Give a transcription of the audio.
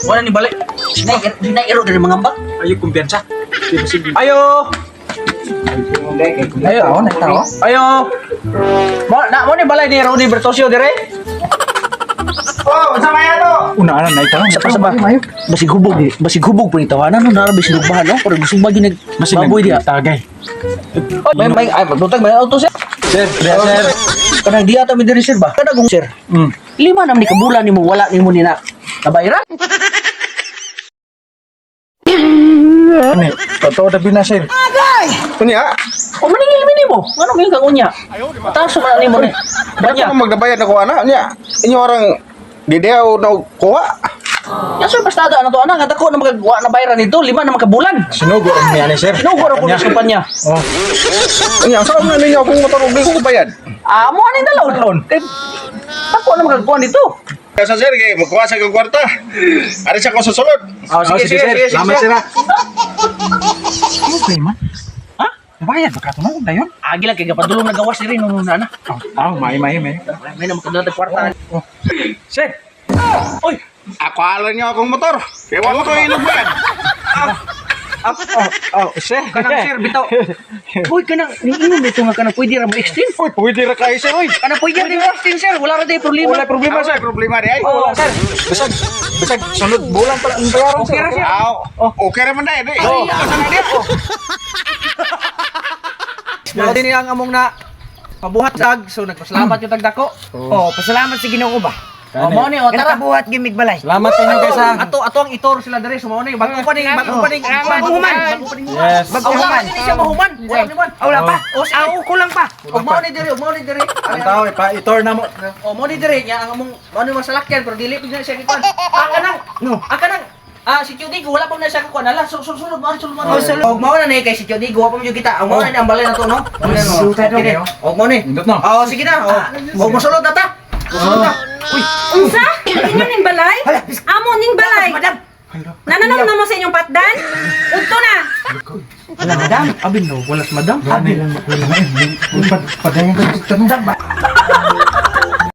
Wala ni balay. Sinay sinay iro diri mga ambak. Ayo kumpiyansa. Ayo. Ayo, oh, nagtao. Ayo. Mo na mo ni balay ni Rodi Bertosio dire. Oh, unsa may ato? Una ana na ikaw. Sa pa sa ba? Basig hubog eh. Basig hubog pa ni tawanan no nara basig hugbahan no. Pero gusto ba ginag baboy diha. Tagay. May may ay magbutag may auto sir. Sir, sir. Kanang diha ta mi diri sir ba? Kanang sir. 5 naman ni kabulan nimo wala nimo ni na. Nabayran? Ano? Totoo na bina sir. Unya. O maningil mi nimo. Ngano may kang unya? Mataas man nimo ni. Banya. Banya. Magdabayad ako ana unya. Inyo orang didiaw na kuha. Ya sir basta ana to ana nga dako na magagawa na bayaran nito 5 na makabulan. Sinugo ang niya ni sir. Sinugo ra ko sa kumpanya. Oh. Unya, sa man ninyo akong motor og di ko bayad. Ah, mo aning dalon. Kay dako na magagawa nito. Sa sir kay magkuha sa kong kwarta. Ari sa ko sa sulod. Oh, sige, sige, sir. Salamat sir. Ah. Okay man. Ha? Nabayad ba ka to na dayon? Agi lang kay gapadulong nagawas diri no na na. Ah, may may may. May na makadala tag kwarta. Oh. Sir. Oy, Ako alam niyo akong motor. Kay wa ko inugbayad. Oh, oh, sir. Kanang sir bitaw. Uy, kanang niinom ito nga kanang pwede ra mo extend. Uy, pwede ra kayo sir, uy. Kanang pwede ra mo extend sir, wala ra day problema. Wala problema sir. Problema di ay. Oh, sir. Bisag, bisag sunod bulan pa lang ang bayaran sir. Okay ra sir. Aw, okay ra man dai. Di. Oh. Mao din ang among na pabuhat tag so nagpasalamat yung tagdako. Oh, pasalamat sa Ginoo ba. Oh, mao ni oh tara. Nakabuhat gimig balay. Salamat sa inyo guys ha. Ato ato ang itor sila diri so mao ni bago pa ning bago pa ning Bago human. Yes. Bago human. Hindi siya mahuman. Wala ni man. Ah, wala pa. Oh, sige. Ah, kulang pa. Og mao ni diri, og mao ni diri. Ang tao ipa itor na mo. Oh, mao ni diri nya ang among mao ni mga salakyan pero dili pud na siya gikuan. Ang kanang No. ang kanang ah, si Digo wala pa na siya kuan. Ala, sulod sulod mao ni sulod mao. Oh, sulod. Og mao na ni kay si Digo wa pa mo kita. Ang mao na ni ang balay na to no. Mao na no. Suta daw. Kini. Og mao ni. Indot no. Oh, sige na. Oh. Og mosulod na ta. Mosulod na. Uy, Unsa? Inyo ning balay? Hala, Amo ning balay. Madam. Nananaw na mo sa inyong patdan? Udto na. Wala, madam. Abin no, wala sa madam. Abi lang wala na. Padayon ka dito.